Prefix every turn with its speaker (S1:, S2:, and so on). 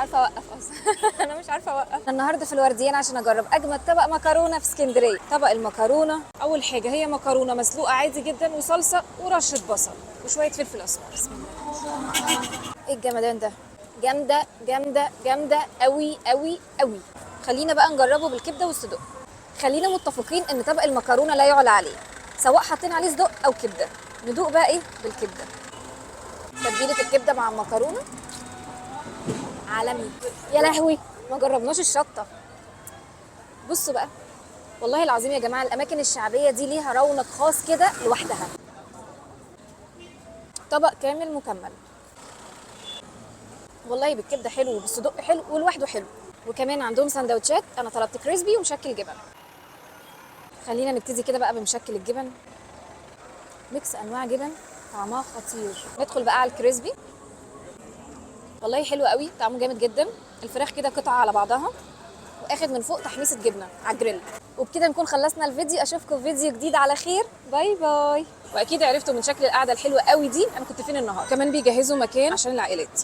S1: عارفه اوقف اصلا. انا مش عارفه اوقف. أنا النهارده في الورديان عشان اجرب اجمد طبق مكرونه في اسكندريه. طبق المكرونه اول حاجة هي مكرونه مسلوقة عادي جدا وصلصه ورشه بصل وشوية فلفل اسمر. بسم الله. ايه الجمدان ده؟ جامدة جامدة جامدة قوي قوي قوي. خلينا بقى نجربه بالكبده والصدق. خلينا متفقين ان طبق المكرونه لا يعلى عليه، سواء حاطين عليه صدق او كبده. ندوق بقى ايه بالكبده. تتبيله الكبده مع المكرونه عالمي. يا لهوي، ما جربناش الشطه. بصوا بقى، والله العظيم يا جماعة الاماكن الشعبية دي ليها رونق خاص كده لوحدها. طبق كامل مكمل والله، بالكبده حلو وبالصدق حلو ولوحده حلو. وكمان عندهم سندوتشات. انا طلبت crispy ومشكل جبن. خلينا نبتدي كده بقى بمشكل الجبن. mix انواع جبن طعمها خطير. ندخل بقى على ال crispy. والله حلو قوي، طعمه جامد جدا. الفراخ كده قطعه على بعضها، واخد من فوق تحميصه جبنه على الجريل. وبكده نكون خلصنا الفيديو. اشوفكم في فيديو جديد على خير. bye bye. واكيد عرفتوا من شكل القعدة الحلوة قوي دي انا كنت فين النهارده. كمان بيجهزوا مكان عشان العائلات.